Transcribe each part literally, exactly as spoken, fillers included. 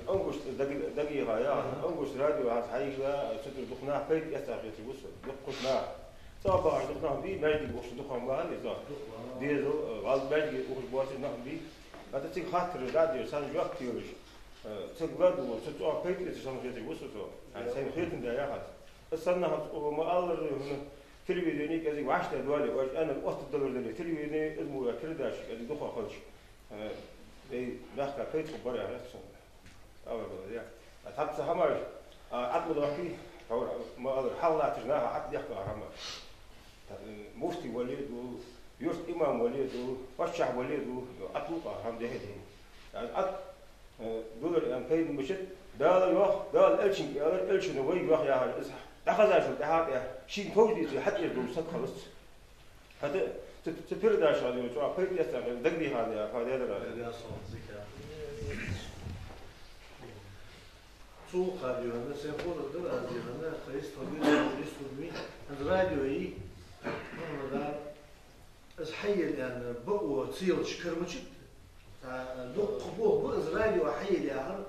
Ангушт даг-, дагийха, я, Ага. Ангушт радио хьа-, хьайга, цу тӀара дукха нах пайда эцар хеташ ва со, дукха нах. Цхьа бахаш дукха нах бий, маьждиг ухаш дукха нах бахаш, я, цхьа. Дукха, ага. Дезал, гӀалд маьждиг ухаш боацаш нах бий. ХӀаьта цига хаттараш дӀадеш, царна жоп телаш, э, цига ладувгӀа, цу цӀа пайда эцар санна хеташ ва со, со. Хьа, сайна хетам да яхац. Аз санна хӀанз укхо ма аллара, хӀана, телевидени кӀезига вӀаштӀехьадоале, оаш аьннар оттадалар дале, телевидени, из мо передача кӀезига дукха хилча, э, вай мехка пайда хургбар яхар яц сона. Алла бала, я. А тхьацца хӀамаш, а, Ӏад ма дохкий, хьо ма аллара, хьалха латташ наха Ӏад дехка хӀама. Та, э, муфти вале а ду, юрт имам вале а ду, паччахь вале а ду, Ӏад лукъа хӀама дехе дий. Ӏад, э, дулар аьнна пайда мичад, Дала йоах, Дала элчанга аьлар, элчано вайга йоах яхар, из дӀахазачул тӀехьагӀа, шийна товш дийца хьатӀера долаш саг хилац. ХӀаьта цу, цу передача хьадийна, чӀоагӀа пайда эцар, дагадехар, я, хьадийцар. Дагадехар, зика. Цу хана дийна, сен фото дар аз дийна, хайс тхагир, хайс тхагир, аз радио йий, ну, да, аз хьайел аьнна, бакъо ца елча кара мичад, а, дукха болх ба аз радио хьайел яхар,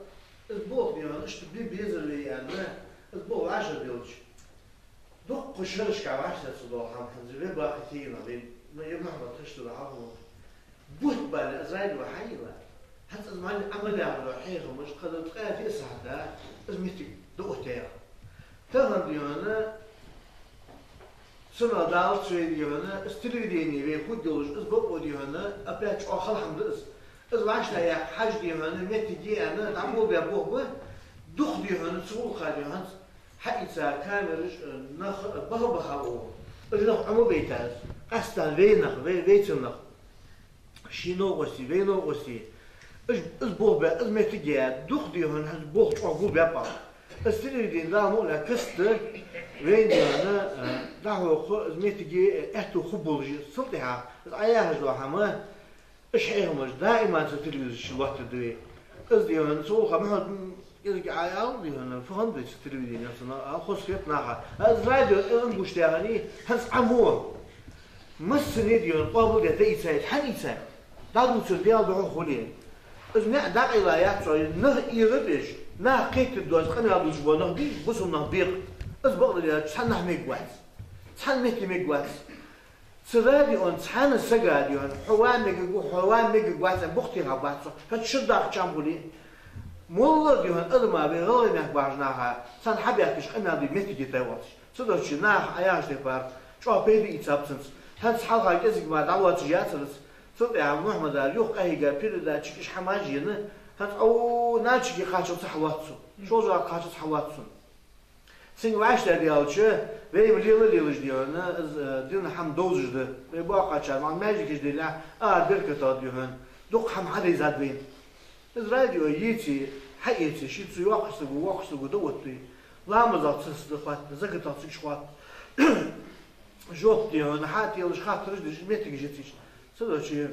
аз болх дийна, иштта бе безар вай аьнна, аз болх вӀашагӀделча. Дукха шерашка вӀаштӀехьа ца дола хӀама хӀанз вай баха тегина вай, ма е Мухьаммад хьаштара хьалха. Бутт бале аз радио хьайила. ХӀанз аз мани Ӏамал яхар хьехамаш, кхы дар ткъаь диъ сахьат да, аз меттиг да оттаяьха. Тахан дийна, цунах далац вай дийна, аз телевидени вай хургдолаш, аз бакъо дийна, опять чӀоагӀа хала хӀама да аз. Аз вӀаштӀехьа яха хьажа дийна, меттиг я аьнна, дӀаболабаь болх ба, дукха дийна, цу гӀулакха дийна, хӀанз хьаийца камераш, э, нах баха-баха ва. Уж нах Ӏомабайта аз. Къаьстта вай нах, вай, вайцига нах. Ший новкъостий, вай новкъостий. Уж, уж болх баь, уж меттиг яь, дукха дийна, хӀанз болх чӀоагӀа гулбаьб. Уж телевидени Дала мукъалахь каста вайна дийна, э, дӀахьокха, уж меттиг, э, аьттув хургболаш я. Цул тӀехьагӀа, уж Ӏа яхаш дола хӀама, уж хьехамаш даим цу телевизора чу лоаттаргда вай. Аз дийна, цу гӀулакха Мухьаммад, м, кӀезига Ӏа аьлар дийна, фу хӀама да цу телевидени, цу на-, а, хоза хет наха. Аз радио, э, ангуш тӀехьани, хӀанз Ӏа мо. Массане дийна, къоабалдеш да ийцай, хьан ийцай? ДӀадувцар Даьла духьа хуле. Аз наӀ дӀакъайла яц цо, нах ира беш, нах кхетар доацаш къамаьл дувцаш бола нах бий, бусалба нах бекъа. Аз бакъдар аьлча, цхьаннахьа мегаш вац. Цхьанна метте мегаш вац. Цу радион цхьан сага дийна, хьо ван мегаш ва, хьо ван мегаш вац, бухтеха бац со, хӀаьта шура даха чам хуле. МоллагӀа дийна, адама вай гӀалгӀай мехка бахача наха, царна хьабаьхкача къамаьл де меттиг йитай воацаш. Цудухьа наха Ӏа яхача тайпара чӀоагӀа пайда ийцаб цунца. ХӀанз хьалха кӀезига мара дӀавоацаш яцар из. Цул тӀехьагӀа Мухьаммада юха къахьийга передачаш, уж хӀамаш а енна, хӀанз ау Нальчике кхаччалца хьалоац сона. ШолжагӀате кхаччалца хьалоац сона. Цунга вӀаштӀехьадаьлча, вай ма лела-лелаш дийна, из, э, дина хӀама довзаш да. Вай боккхачар, ма маьждигаш делахь, а, беркатал дийна, дукха хӀама хьадайзад вайна. Из радио еце, хьаэце, ший цу йоккхача саго, воккхача саго да оттаду. Ламазах цунца да хоатта, закатах цига хоатта. Жоп дийна, хьателаш, хаттараш деш, меттигаш йицъеш. Цудухьа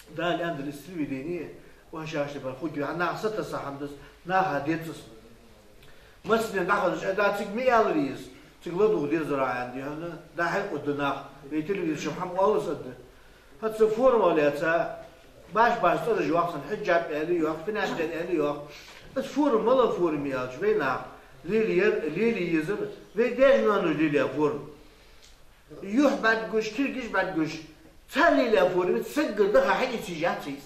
Дала аьннадале, из телевидени, вай шаьш тӀа бар хургья, хьа наха сатасса хӀама да из, наха деза из. Массанена дӀахазача, э, да, цига ма аьлар из, цига ладувгӀа дезар Ӏа аьнна, дийна, дӀа-хьа а оттаду нах, вай телевизора чу хӀама оалаш а да. ХӀанз цу форумах лаьца, баш-баш цӀераш йоах царна, хьиджаб аьле йоах, финаш аьле йоах. Из форум, малагӀа форум я аьлча, вай наха лелаяр, лелае езар, вай даьша-ноаноша лелаяь форум. Юхь бӀаргагуш, кулгаш бӀаргагуш, цар лелаяь форум, саггара даха хьаийца йиш яц из.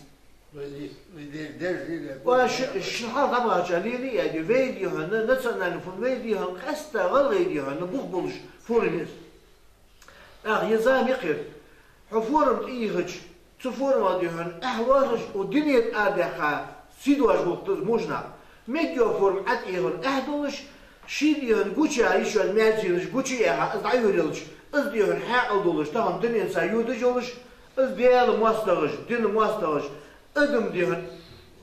Вай де-, вай де-, даьша лелаяь форум. Ва ши-, шин хьалха дӀабахача лелаяь я, вай дийна, национальни форум, вай дийна, къаьстта гӀалгӀай дийна, бух болаш форум я из. ТӀаккха е зама я-кх ер. Хьо форум тӀайийхача, цу форумах дийна, эхь лоархӀаш, укх дунен тӀа арадаьккха сий доацаш гӀулакх да из мужнах. Мегаш йола форум Ӏа тӀайийхар эхь долаш, ший дийна гучаяь йиш йола маьженаш гучаяьха, из дӀайораялча, из дийна хьаькъал долаш, тахан дуненца йодаш йолаш, из Даьла моастагӀаша, дина моастагӀаша, адам дийна,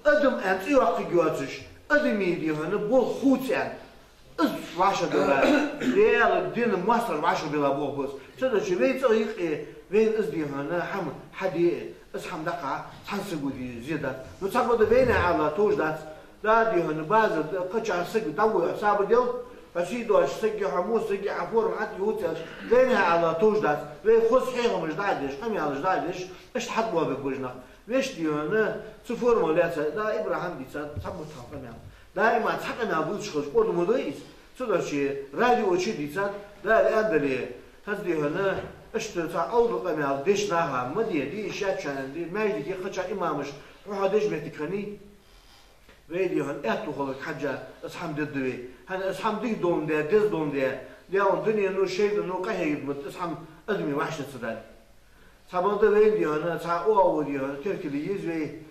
адам аьнна цӀи йоаккхаргйоацаш, йоацаш, адамий дийна болх хувца аьнна. Из вӀашагӀбилла, Даьла дина моастагӀаша вӀашагӀбилла болх ба из. Цудухьа вай цӀагӀа юкъе вайна из дийна хӀама хьаде, из хӀама дӀакхахьа цхьан саго де зе дац. Ну, цхьабакъда вайна Ӏала товш дац. Да, дийна, базар, кхычахьа саг дӀавода, сабар дел, хьо сий доацаш саг я, хьо мо саг я, хьа форум Ӏа тӀайийхача, вайна Ӏала товш дац. Вай хоза хьехамаш дӀа а деш, къамаьлаш дӀа а деш, иштта хьатӀабоабергба уж нах. Вешта, дий хьона, цу форма лаьца, да, ИбрахӀима дийцад цхьа бутт хьалха къамаьл. Даима цхьа къамаьл дувцаш хилча, къорда ма дой из. Цудухьа радио чу дийцад, да, аьннадале, хӀанз, дий хьона, иштта цхьа алапа къамаьл деш наха ма де, де йиш яц шоана, де, маьждиге кхыча имамаша хьо-хьо деш моттиг хиннай. Вай, дий хьона, аьттув хиларга хьежжа, из хӀама дергда вай. ХӀана, из хӀама дика доландаь, деза доландаь, Даьла, дунено, шайтӀано къахьегаш ма да из хӀама, адамий вӀаштӀехьа ца дале. Цхьабакъда вайна, дий хьона, цхьа оагӀув, дий хьона, керкала еза вай,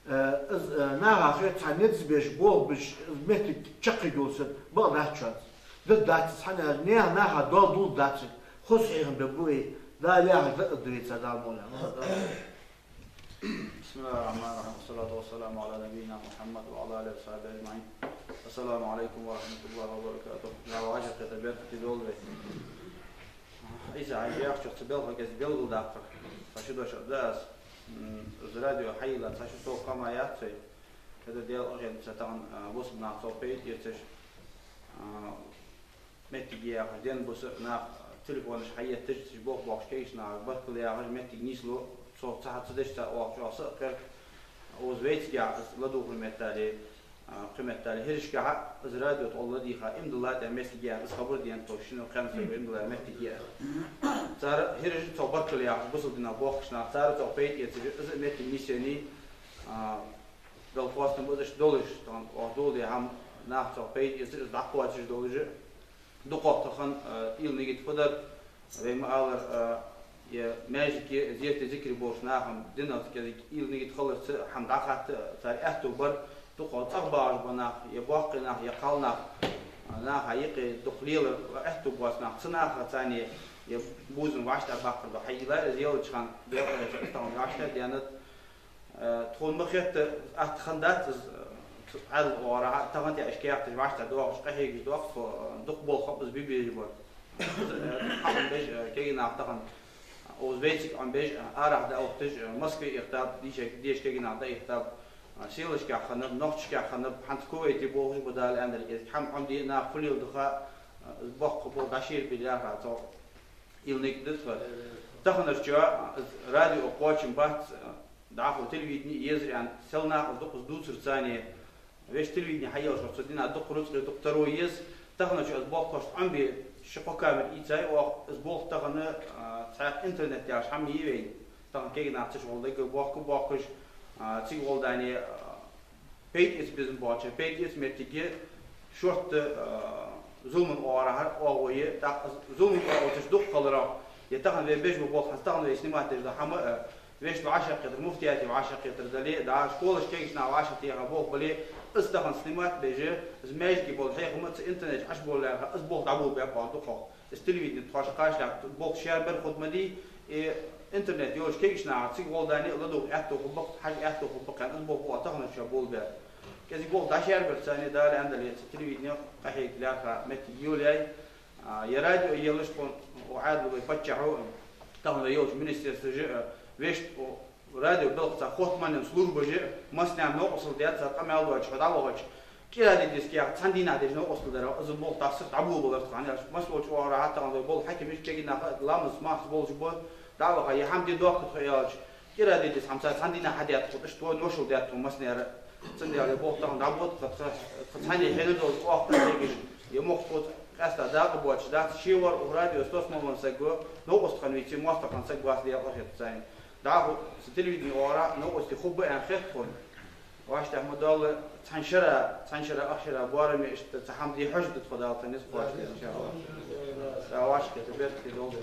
э, из, э, наха хетта цхьа низ беш, болх беш, из моттиг чакхйоалаш санна, бакъ дац шоана. Дергдац из, хӀана аьлча наьха наха доал дулларгдац вай, хоза хьехам бергба вай, Дала яхар дӀа а дергда вай цар, Дала мукъалахь. بسم الله الرحمن الرحيم. والصلاة والسلام على نبينا محمد وعلى آله وصحبه أجمعين. السلام عليكم ورحمة الله وبركاته. Дала вӀашагӀкхетар беркате долда вай. Из хьа яхачох цу белха кӀезига белгалдаккхар. Цхьа ши дош да аз. М, из радио хьайийлла цхьа шу тов хӀама яц вай. ХӀаьта Даьла къахетамца тахан, а, бусалба нах цох пайда эцаш, а, моттиг я яхаш, денна-буса нах телефонаш хьаетташ, цхьа болх боаккхаш кегийча нахага баркал яхаш, моттиг нийслу, цо цхьа хӀама ца деш цар оаха чӀоагӀа са а кхер. Укхаза вайцигахь аз ладувгӀар меттел, а, кхы меттел, хӀирашкахьа из радио тӀа ладийгӀа, иман дилла тӀа моттиг я, из хабар денна тхо шин кхаьнна саго иман дилла моттиг я. Цар хӀирашта цох баркал яхаш, бусалба дина бохкаш нах, цар цох пайда эцаш, из моттиг нийсъеннай, а, Дала хоастам ба из долаш, тахан оаха доладаь хӀама нах цох пайда эцаш, из дӀакхоачаш долаш. ДукхагӀа тахан, э, уйла-нигат фу дар, вай ма аллара, э, е маьждиге зерате, зикре болча наха-м динах кӀезига уйла-нигат хиларца хӀама дӀахатта цар аьттув бар, дукхагӀа цӀагӀа багӀаш бола нах, е боккхий нах, е кхалнах, э, наха юкъе дукха лелар аьттув боаца нах, цу наха царна е бувзам вӀаштӀехьа баккхар да. Хьайийлла из, еллача хана Даьла къахетамца тахан вӀаштӀехьа даьннад. Э, тхона ма хетта, атта хиннадац из, э, цу Ӏаьдала оагӀорахьа, тахан тӀа ишта каьхаташ вӀаштӀехьа доахаш, къахьегаш доахаш, тхо, э, дукха болх ба из бе безаш бар. Из, э, хьаӀомабеш, э, кегий нах тахан, э, укхаза вайцига Ӏомабеш, э, арахьа дӀаухаш, э, Москве ихтаб, дийша, деша кегий нах дӀаихтаб, э, селашкахь хиннаб, нохчашкахь хиннаб, хӀанз Кувейте болхаш ба, Дала аьннадале, кӀезига хӀама Ӏомаде, наха фу леладу ха, э, из боккха болх дӀашерабе лаьрхӀа цох. Уйла-нигат да тха. Таханарчоа из радио кхоачам бац, дӀахо телевидени езар аьнна, сел нах из дукха из дувцар царна. Вешта телевидени хьайийллача цу дина дукха рузкъа, дукха таро еза. Таханарчоа из болх тхоашта Ӏомабе, ши-кхо камера ийцай оаха, из болх тахан, а, цхьаькха интернет яхаш хӀама я вайна. Тахан кегий нах цу чу гӀолла даггара бохка боахкаш, а, цига гӀолла дани, а, пайда эца безам болчар пайда эца моттиге, шортта, а, зуламан оагӀорахьара оагӀув я, тӀаккха зуламан оагӀув цу чу дукха хиларах, е тахан вай беш бола болх, хӀанз тахан вай снимать деш дола хӀама, а, вешта вӀашагӀкхетар, муфтияте вӀашагӀкхетар дале, да, школашка кегийча наха вӀашагӀтеха болх бале, из тахан снимать беш, из маьждиге бола хьехам а цу интернете чу Ӏобоале лаьрхӀа, из болх дӀаболабаьб оаха дукхагӀа. Из телевидени тхоашта кхачалехь болх шаьрбар хургда ма дий, и интернет йолча кегийча наха цига гӀолла дани ладувгӀа аьттув хургба-кх, хьажа аьттув хургба-кх аьнна, из болх оаха таханарчоа болабаьб. КӀезига болх дӀашаьрбар царна, Дала аьннадале, цу телевидене къахьега лаьрхӀа моттиг йолаяьй. А, е радио елаш тхона, укх Ӏаьдала вай паччахьо, тахан вай йолча министерствоша, а, вешта, о, радио белхаца хотта мел йола службаша массанена новкъостал даьд, цар къамаьл доацаш хьо дӀавахача, кӀира де деза кхы цхьан дийнахьа деш новкъостал дар, из болх дӀасах дӀаболабалар тхона, аьлча, массаволча оагӀорахьа тахан вай болх хьакимаш, кегий нах, ламаз, махс болаш ба, дӀаваха, е хӀама де доахк тхо аьлча, кӀира де деза хӀама цар цхьан дийнахьа хьадаьд тхо, иштта вай ношал даьд тхо массанена. Цудухьа болх тахан дӀабода, тха, тха, тха цхьанне хьена долаш оаха къахьегаш, е мохк тхоца къаьста дакъа боацаш дац, шевар укх радио тосмалан саг ва, новкъост хинна веце, моастагӀа хинна саг вац, Даьла къахетамца. ДӀахо цу телевидени оагӀорахьа новкъостий хургба аьнна хет тхона. ВӀаштӀехьа ма доалла, цхьан шера, цхьан шера, ах шера боараме иштта цхьа хӀама де хьожаргда тхо, Дала тахан низ кхоачашдолда, иншаАллахӀ. Да, вӀашагӀкхетар беркате долда.